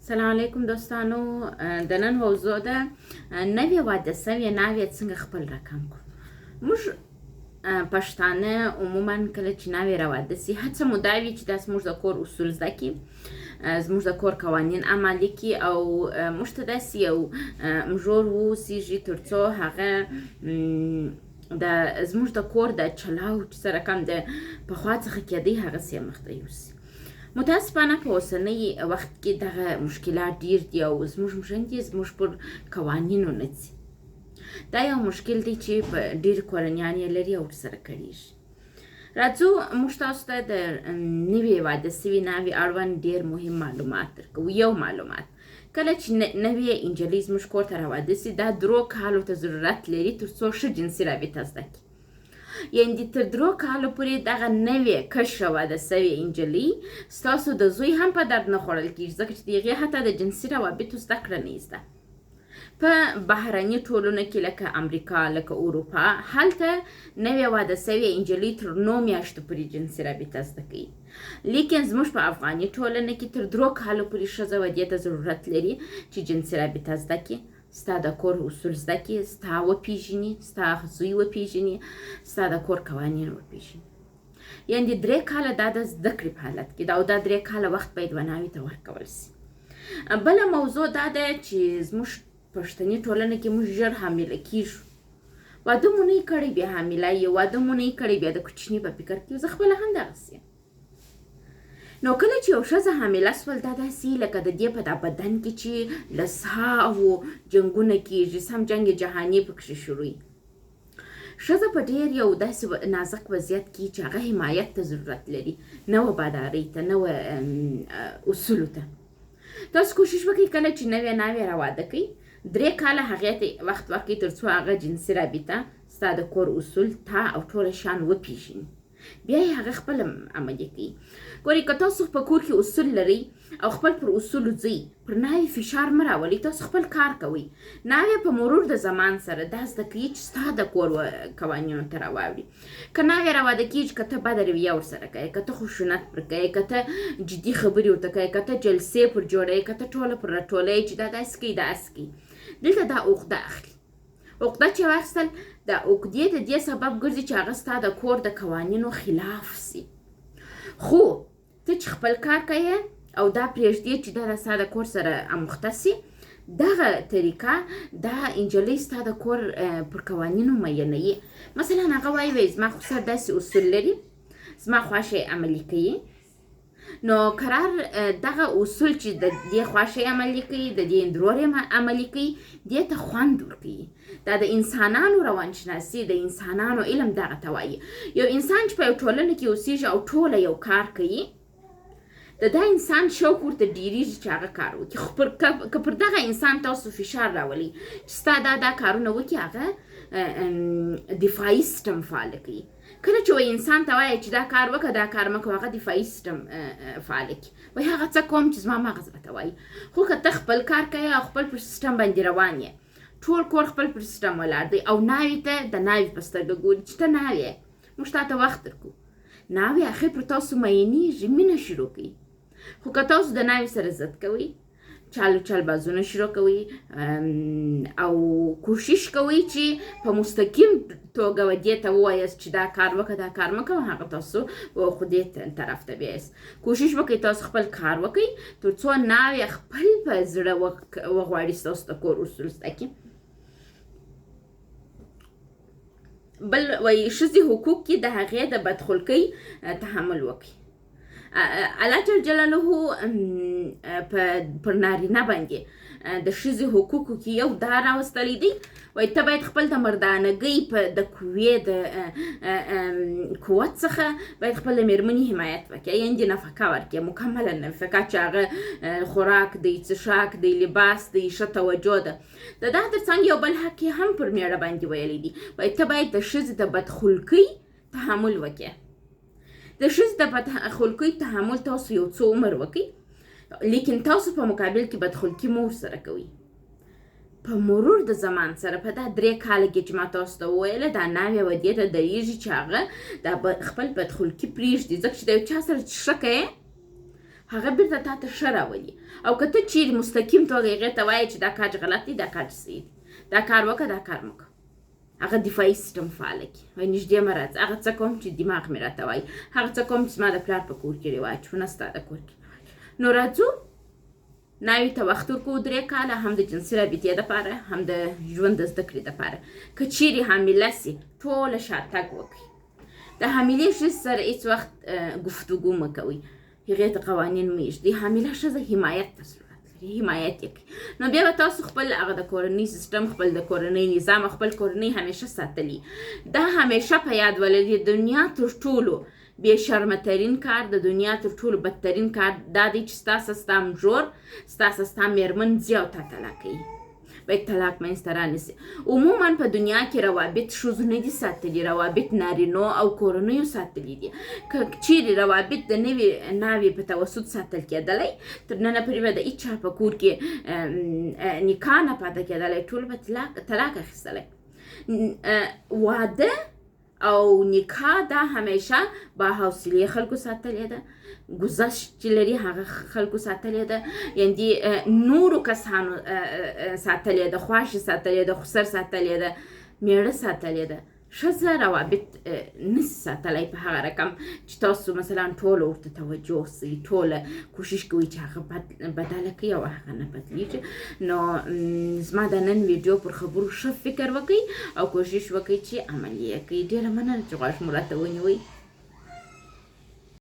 سلام علیکم دوستانو. د نن موضوع ده نوې واده سوې ناوې څنګه خپل رقم کړو. موږ پښتانه عموما کله چې ناوې راواده سي، هڅه مو دا وي چې دا زموږ د کور اصول زده کړي، زموږ د کور قوانین عملي کړي او موږ ته داسې یو مژور واوسېږي تر څو هغه د زموږ د کور د چلاو چې څه رقم د پخوا څخه کېدی هغسې یې مخته یوسي. متاسفانه په اوسنۍ وخت کې دغه مشکلات ډیر دي او زموږ مژندې زموږ پر قوانینو نه ځي. دا یو مشکل دی چې په ډیر کورنیان یې لري او ورسره کړیږي. راځو موږ تاسو ته د نوې واده سوي ناوې اړوند ډیر مهم معلومات درکوو. یو معلومات، کله چې نوې انجلۍ زموږ کور ته راواده سي، دا 3 کالو ته ضرورت لري تر څو ښه جنسي رابطه زده کړي. یعنې تر 3 کالو پورې دغه نوې کشره واده سوې انجلۍ ستاسو د زوی هم په درد نه خوړل کېږي، ځکه چې د هغې حتی د جنسي روابطو زده کړه نه زده. په بهرني ټولنو کې لکه امریکا، لکه اروپا، هلته نوې واده سوې انجلۍ تر 9 میاشتو پورې جنسي رابطه زده کوي، لیکن زموږ په افغاني ټولنه کې تر 3 کالو پورې ښځه و دې ته ضرورت لري چې جنسي رابطه زده کړي، ستا د کور اصول زده کړي، ستا وپیژني، ستا زوی وپیژني، ستا د کور قوانین وپیژني. یعنې 3 کاله دا د زده کړې په حالت کې ده او دا 3 کاله وخت باید وناوي ته ورکول سي. بله موضوع دا ده چې زموږ پښتني ټولنه کې موږ ژر حامله کیږو. واده مو نه کړی بیا حامله یو، واده مو نه کړی بیا د کوچني په فکر کې. زه خپله هم دغسې. نو کله چې یو ښځه حامله سول، دا داسې لکه د دې په دا بدن کې چې لسهاوو جنګونه کیږي، سم جنګ جهاني پکښې شروع. ښځه په ډېر یو داسې نازک وضعیت کې چې هغه حمایت ته ضرورت لري، نه وبادارۍ ته، نه اصولو ته. تاسو کوشش وکړئ کله چې نوې ناوې راواده کوي، 3 کاله هغې ته وخت ورکړئ تر څو هغه جنسي رابطه، ستا د کور اصول، تا او ټول شیان وپېژني، بیا یې هغه خپل عملي کوي. ګورئ، که تاسو په کور کې اصول لرئ او خپل پر اصولو ځئ، پر ناوې فشار مه راولئ. تاسو خپل کار کوئ، ناوې په مرور د زمان سره دا زده کوي چې ستا د کور قوانینو ته راواوړي. که ناوې راواده کېږي، که ته بده رویه ورسره کوې، که ته خشونت پر کوې، که ته جدي خبرې ورته کوې، که ته جلسې پر جوړوې، که ته ټوله پر راټولوې چې دا داسې کوي، داسې کوي، دلته دا عقده اخلي. عقده چې واخیستل، د عقدې د دې سبب ګرځي چې هغه ستا د کور د قوانینو خلاف سي. خو ته چې خپل کار کوې او دا پرېږدې چې دا ستا د کور سره اموخته سي، دغه طریقه دا انجلۍ ستا د کور پر قوانینو مینوي. مثلا هغه وایي، وایي زما خسر داسې اصول لري، زما خوښه عملي کوي. نو قرار دغه اصول چې د دې خوښې عملي کوي، د دې اندرور عملي کوي، دې ته خوند ورکوي. دا د انسانانو روانشناسي، د انسانانو علم دغه ته وایي. یو انسان چې په یو ټولنه کې اوسېږي او ټوله یو کار کوي، د دا انسان شوق ورته ډېرېږي چې هغه کار وکړي. خو که پر دغه انسان تاسو فشار راولئ چې ستا دا دا کارونه وکړي، هغه دفاعي سیستم فعال کوي. کله چې وایي انسان ته وایي چې دا کار وکړه، دا کار مه کوه، هغه دفاعي سیستم فعال کړي، وایي هغه څه کوم چې زما مغز راته وایي. خو که ته خپل کار کوې او خپل پر سیستم باندې روان یې، ټول کور خپل پر سیستم ولاړ دی او ناوې ته د ناوې په سترګه ګوري چې ته ناوې، موږ تا ته وخت درکو، ناوې اخر پر تاسو مینېږي، مینه شروع کوي. خو که تاسو د ناوې سره ضد کوئ، چالو چالبازونه شروع کوي او کوشش کوي چې په مستقیم توګه و دې ته ووایاست چې دا کار وکړه، دا کار مه کوه، هغه تاسو خو دې طرف ته بیایاست. کوشش وکړئ تاسو خپل کار وکړئ تر څو ناوې خپل په زړه وغواړي ستاسو د کور اصول زده کړي. بل وایي ښځې حقوق کې د هغې د بدخلقۍ تحمل وکړي. الله جل جلاله په پر نارینه باندې د ښځې حقوقو کې یو دا راوستلی دی، وایي ته باید خپل د مردانګۍ په د قوې د قوت څخه باید خپل د مېرمنې حمایت وکړي، یعنې نفقه ورکړي، مکمله نفقه چې هغه خوراک دی، څښاک دی، لباس دی، ښه توجه ده. د دا ترڅنګ یو بل حق یې هم پر میړه باندې ویلی دی، وایي ته باید د ښځې د بدخلقۍ تحمل وکړې. د ښځې د بدخلقۍ تحمل تاسو یو څو عمر وکړئ، لیکن تاسو په مقابل کې بدخلقي مور سره کوئ. په مرور د زمان سره په دا 3 کاله کې چې ما تاسو ته وویله، دا ناوې و دې ته درېږي چې هغه دا خپل بدخلقي پرېږدي، ځکه چې د یو چا سره چې ښه کوې، هغه بیرته تا ته ښه راولي. او که ته چیرې مستقیم توګه هغې ته وایې چې دا کار غلط دی، دا کار صحیح دی، دا کار وکړه، دا کار مه کوه، هغه دفاعي سیستم فعاله کړي، وایي نږدې مه راځه، هغه څه کوم چې دماغ مې راته وایي، هغه څه کوم چې زما د پلار په کور کې رواج و، نه ستا د کور کې رواج. نو راځو ناوې ته وخت ورکوو 3 کاله، هم د جنسي رابطې دپاره، هم د ژوند د زده کړې دپاره. که چیرې حامله سي، ټوله شاتګ وکړي. د حاملې ښځې سره هیڅ وخت ګفتګو مه کوئ، هغې ته قوانین مه ایږدئ. حامله ښځه حمایت ته ضرورت لري، حمایت یې کوي. نو بیا به تاسو خپل هغه د کورنۍ سیستم، خپل د کورنۍ نظام، خپل کورنۍ همیشه ساتلی. دا همیشه په یاد ولرئ، دنیا تر ټولو بې شرمه ترین کار، د دنیا تر ټولو بدترین کار دا دی چې ستا ستا مجور، ستا ستا میرمن ځي او تا طلاقوي، باید طلاق منځته رانیسي. عموما په دنیا کې روابط ښځو نه دي ساتلي، روابط نارینو او کورنیو ساتلي دي. که چیرې روابط د نوې ناوې په توسط ساتل کېدلی، تر ننه پورې به د هیچا په کور کې نکاح نه پاتې کېدلی، ټول به طلاق اخیستلی. واده او نکاح دا همیشه با حوصلې خلکو ساتلې ده، گذشت چې لري هغه خلکو ساتلې ده، یعنی نورو کسانو ساتلې ده، خواښې ساتلې ده، خسر ساتلې ده، میړه ساتلې ده. ښځه روابط نسی ساتلی په هغه رقم چې تاسو مثلا ټوله ورته توجه سئ، ټوله کوشش کوئ چې هغه بدله کړئ او هغه نه بدلیږي. نو زما د نن ویډیو پر خبرو ښه فکر وکړئ او کوشش وکړئ چې عملي یې کړئ. ډېره مننه چې غوږ مو راته ونیوئ.